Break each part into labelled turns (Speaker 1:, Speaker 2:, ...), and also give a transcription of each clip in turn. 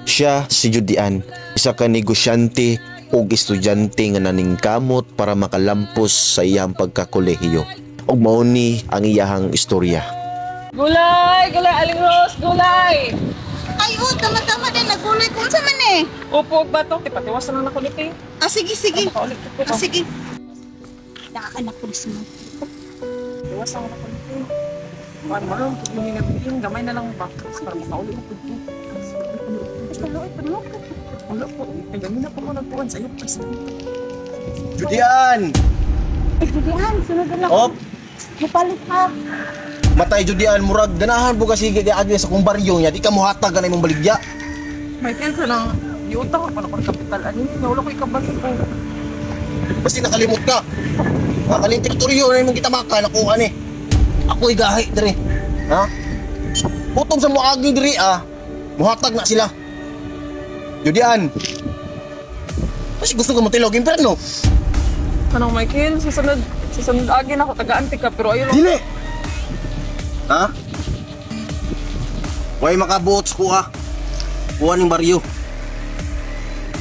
Speaker 1: Siya si Judian, isa ka negosyante ug estudyante nga naningkamot para makalampos sa iyang pagkakolehiyo. Ug mao ni ang iyahang istorya.
Speaker 2: Gulay! Gulay, Aling Rose! Gulay!
Speaker 3: Ay, oh, tama-tama din. Nagulay ko. Unsa man eh?
Speaker 2: Upo, og batok. Tipatiwas na lang ako nito eh.
Speaker 3: Ah, sige, sige.
Speaker 2: Makaulit ko
Speaker 3: Ah, sige. Nakaanak ko mo.
Speaker 2: Tiwas na lang ako nito eh. Kuan mo lang, pag gamay na lang ba? Para makaulit ko ito.
Speaker 3: Basta luoy, panok.
Speaker 2: Wala po. Ay, ganun na po mo nagpuan sa iyo.
Speaker 1: Judian!
Speaker 3: Ay, Julian, sunod na lang.
Speaker 1: Op!
Speaker 3: Mupalit ha.
Speaker 1: Matay Judian, murag ganahan po kasi agi sa kong baryo niya, di ka muhatag ganay mong baligya.
Speaker 2: Michael, ka nang iutang ako na kong kapital. Ano yun? Wala ko ikabalik ko.
Speaker 1: Basta nakalimot ka. Makaling teritoryo na imong gitamakan ako ani. Ako igahi diri. Ha? Putom sa moagi diri ah. Muhatag na sila. Judian. Kasi gusto ka motilog imperno.
Speaker 2: Anong Michael? Susunod agi na ako. Taga-antik ka, pero ayaw lang.
Speaker 1: Dili. Ha? Way makabuot sa kuha. Kuha ning baryo.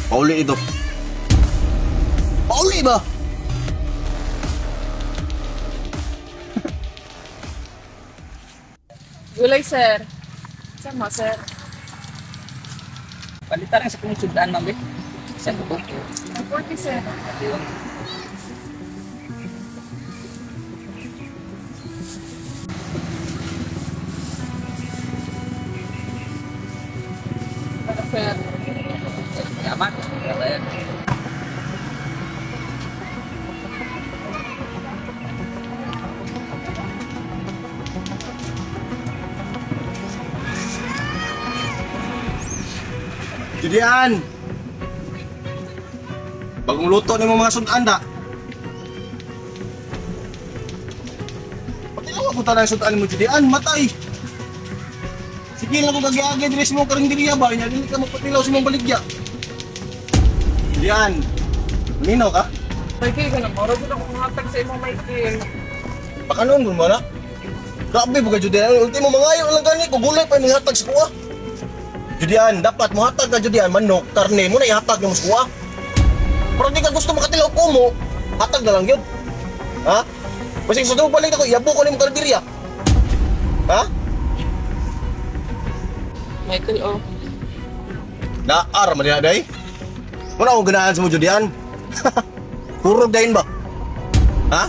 Speaker 1: Pauli ito. Pauli ba?
Speaker 2: Gulay, sir. Sama, sir.
Speaker 4: Palitan lang sa kong sudan, ma'am. Sa ko.
Speaker 2: 40, sir. Sir.
Speaker 4: Yaman. Yaman.
Speaker 1: Judian! Bagong luto ni mga sudan da. Patilaw ako tanan sudan mo Judian, matay. Sige lang kung kagi-agi diri sa mong karinderya ba, nya dili ka magpatilaw sa mong baligya. Judian, nino ka?
Speaker 2: Michael, ka na. Mara ko hatag sa imo, Michael.
Speaker 1: Baka noon mo na. Grabe buga Judian, ultimo mangayo lang gani ko gulay pa imong hatag sa kuha. Judian, dapat mohatag ka Judian, manok, karne mo na ihatag nimo sa kuha. Pero di ka gusto makatilaw ko mo, hatag na lang yun. Ha? Kasi sa balik ako, iyabo ko nimo karinderya. Ha?
Speaker 2: Michael, oh.
Speaker 1: Naar man diha day. Wala akong ganahan sa mo Judian. Puro dayon ba? Ha?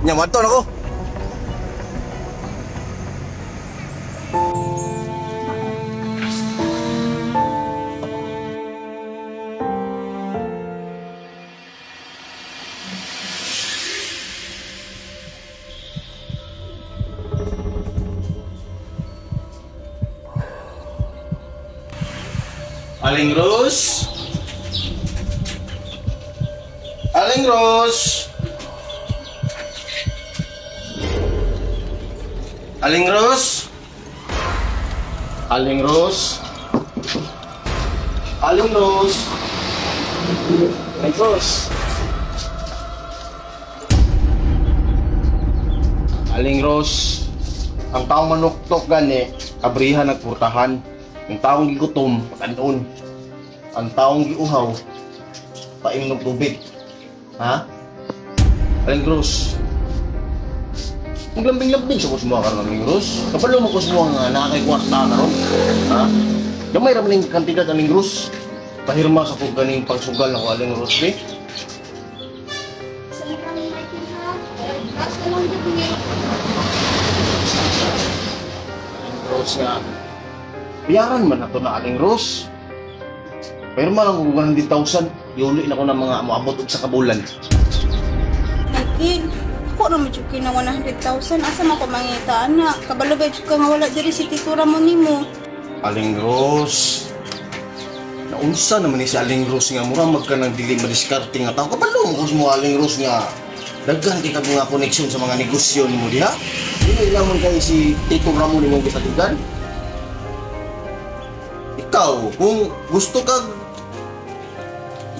Speaker 1: Nya madto na ko. Aling Rose? Aling Rose? Aling Rose? Aling Rose? Aling Rose? Aling Rose? Aling Rose, ang taong manuktok gani, kabrihan at purtahan. Ang taong gigutom, pakanon. Ang taong giuhaw, paimnog tubig. Ha? Aling Rose, maglambing-lambing sa kusmo ka ron, Aling Rose. Kapalo mo kusmo nga nakakay kwarta ka ron. Ha? Gamay ra man ning kantidad, Aling Rose. Pahirma sa kong ganing pagsugal ako, Aling Rose, be.
Speaker 3: Salamat, Michael, ha? Basta lang dyan eh.
Speaker 1: Aling Rose nga. Bayaran man na to na, Aling Rose. Pero man ang 100,000, iuli na ko ng mga moabot og sa kabulan.
Speaker 3: Michael, ako naman jud kay na 100,000. Asa man ko mangita, anak? Kabalo ba jud ka nga wala diri si Tito Ramon nimo?
Speaker 1: Aling Rose, naunsa naman ni si Aling Rose nga mura magka ng dili madiskarte nga tao. Kabalo mo mo Aling Rose nga daghan kay kag mga koneksyon sa mga negosyo nimo diha. Dili lang man kay si Tito Ramon nimong gisatigan. Ikaw, kung gusto kag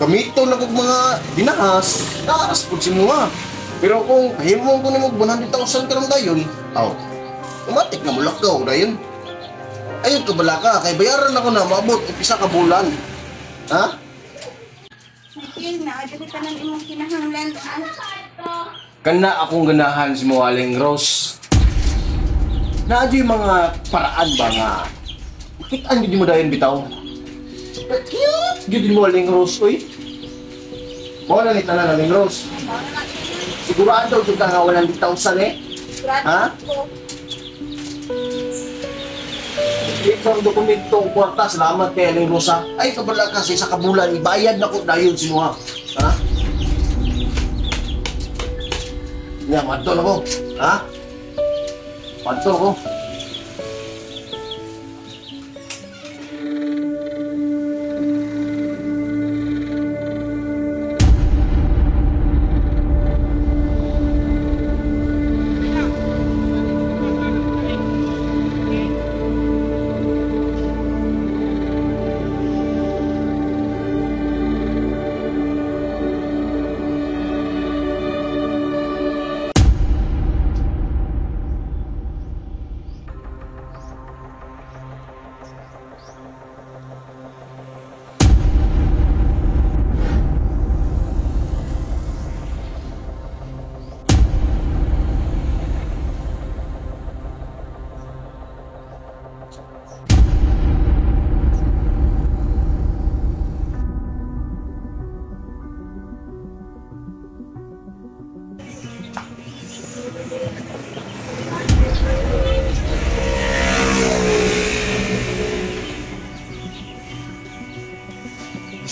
Speaker 1: gamiton na kog mga dinahas, taas pud si mo. Pero kung himong ko nimo 100,000 karon dayon, aw, automatic na mulakaw dayon. Ayun ka bala ka, kay bayaran ako na maabot og isa ka bulan. Ha?
Speaker 3: Michael, naa diri tanan imong kinahanglan.
Speaker 1: Kana akong ganahan si mo Aling Rose. Naa yung mga paraan ba nga makitaan gid mo dayon bitaw. Cute gid mo Aling Rose oy. Mao na ni tanan Aling Rose. Sigurado jud ka nga 100,000 eh. Ha? Ito ang dokumento ang kwarta. Salamat kay Aling Rosa. Ay, kabala kasi sa kabulan, ibayad na ko dayon si Noah. Ha? Nga, madto na ko. Ha? Madto ko.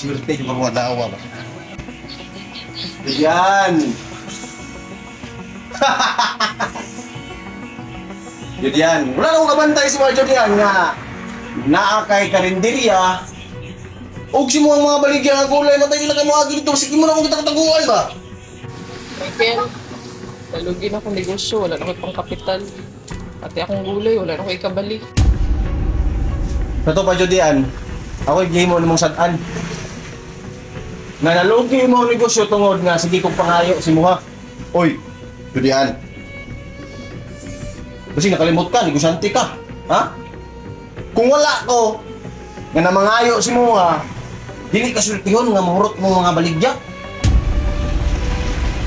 Speaker 1: Swerte yung mga dawa ba? Yan! Yan. Wala akong kabantay si Marjo diyan nga naa kay karinderya og si mo ang mga baligya nga gulay matay nila kay mga dito. Sige mo na akong kita kataguan ba?
Speaker 2: Michael, talugin akong negosyo, wala na ko'y pangkapital. Pati akong gulay, wala na ko'y ikabalik.
Speaker 1: Kato pa Jodian, ako'y gihimo nimong sad-an. Nga nalugi mo ang negosyo tungod nga sige kong pangayo si Muha. Oy, Jodian. Kasi nakalimot ka, negosyante ka. Ha? Kung wala ko, nga namangayo si Muha, dili ka sultihon nga mahurot mo mga baligya.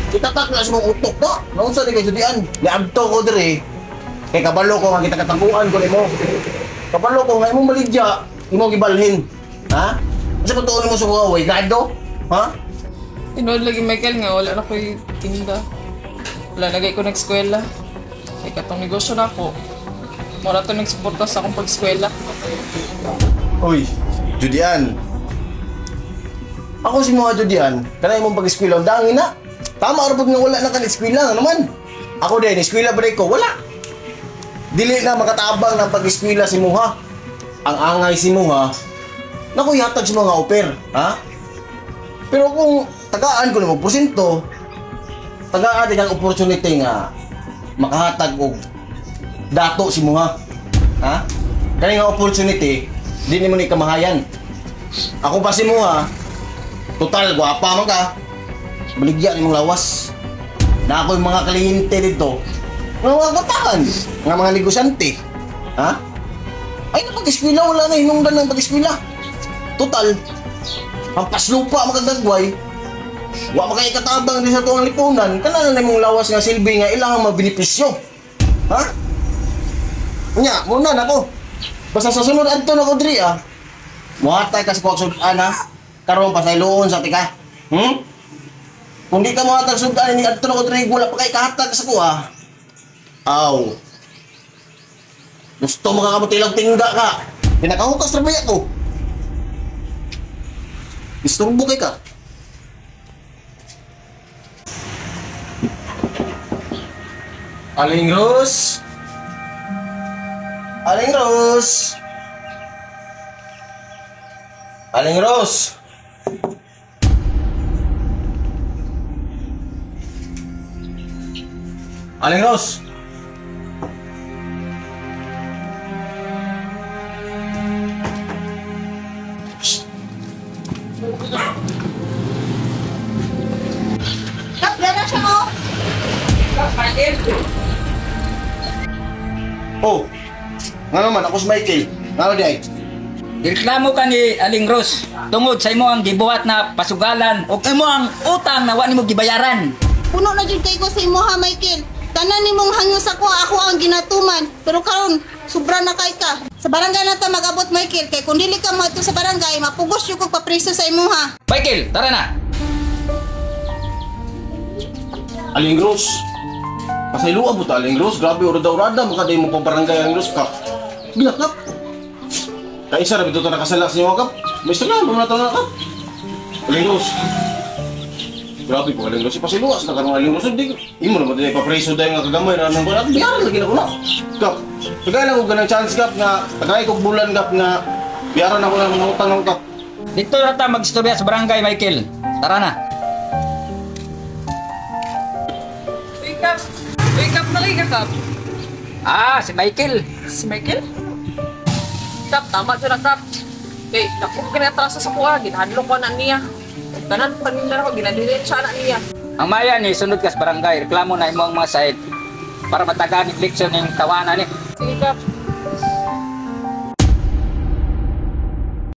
Speaker 1: Itatak na sa mong utok to. Naunsa ni kay Jodian. Niadto ko diri. Kay kabalo ko nga kita kataguan ko nimo. Kabalo ko nga imong baligya, imong gibalhin. Ha? Unsa man tuon nimo sa kuha, way gado? Ha?
Speaker 2: Tinuod lagi Michael nga wala na ko'y tinda. Wala na gay ko nag-eskwela. Kay katong negosyo na ako. Mura to nagsuporta sa akong pag-eskwela.
Speaker 1: Oy, Judian. Ako si mga Judian, kanay imong pag-eskwela ang dangin na. Tama ra pud nga wala na ka eskwela naman. Ako din, eskwela ba ko? Wala. Dili na makatabang ng pag-eskwela si Muha. Ang angay si Muha, naku ihatag sa mga oper, ha? Pero kung tagaan ko ng porsyento, tagaan din ang opportunity nga makahatag og dato si Muha. Ha? Kani nga opportunity, di nimo ni kamahayan. Ako pa si Muha, total gwapa man ka. Baligya nimong lawas. Na ako yung mga kliyente dito, nga mga kataan, nga mga negosyante. Ha? Ay, napag-eskwela, wala na hinungdan ng pag-eskwela. Total, ang paslupa makagagway, wa makaikatabang din sa tuwang lipunan, kana na imong lawas nga silbi nga ilang mabenepisyo. Ha? Nya, muna na ko. Basta sa sunod adto na ko diri ah. Muhatay ka sa kuwag sud-an ha. Karon pasayloon sa tika. Kung di ka muhatag sud-an ni adto na ko diri wala pa kay kahatag sa kuha. Aw. Gusto mo ka kamutilag tingga ka. Pinakahukas ra ba ko? Isturbo kay ka. Aling Rose. Aling Rose. Aling Rose. Aling Rose.
Speaker 3: Kap, gana siya mo.
Speaker 1: Oh, nga naman, ako si Michael. Ngano di ay?
Speaker 4: Gireklamo ka ni Aling Rose tungod sa imo ang gibuhat na pasugalan ug imo ang utang na wa nimo gibayaran.
Speaker 3: Puno na jud kay ko sa imo ha, Michael. Tanan nimong hangyo sa ko, ako ang ginatuman. Pero karon, sobra na kay ka. Sa barangay na ta mag-abot, Michael, kay kung dili ka moadto sa barangay, mapugos jud kog papriso sa imo ha.
Speaker 4: Michael, tara na.
Speaker 1: Aling Rose. Pasayloa mo ta, Aling Rose. Grabe, urada-urada. Makaday mo pang barangay, Aling Rose. Kap. Gila, kap. Kaisa, rabi ito nakasala sa inyo, kap. May istorya, mo na ito na, kap. Aling Rose. Grabe po, Aling Rose. Pasayloa sa karon Aling Rose. Hindi, imo naman din ipapreso dahil nga kagamay na nang kuwan. Biyaran lagi na ko na. Kap, tagay lang ko ganang chance, kap, nga tagay kog bulan, kap, nga biyaran ako ng mga utang ng kap.
Speaker 4: Dito na ta magstorya sa barangay, Michael. Tara na.
Speaker 2: Uy, Kap. Uy, Kap, nalay ka, Kap.
Speaker 4: Ah, si Michael.
Speaker 2: Si Michael? Kap, tama dyan na, Kap. Kay, naku, kinatraso sa kuha. Ginahadlok ko na niya. Tanan, paninda ako, ginadiretsa na niya.
Speaker 4: Ang maya ni sunod ka sa barangay, reklamo na imo ang mga side para matagaan ni leksyon ning tawanan ni.
Speaker 2: Sige, Kap.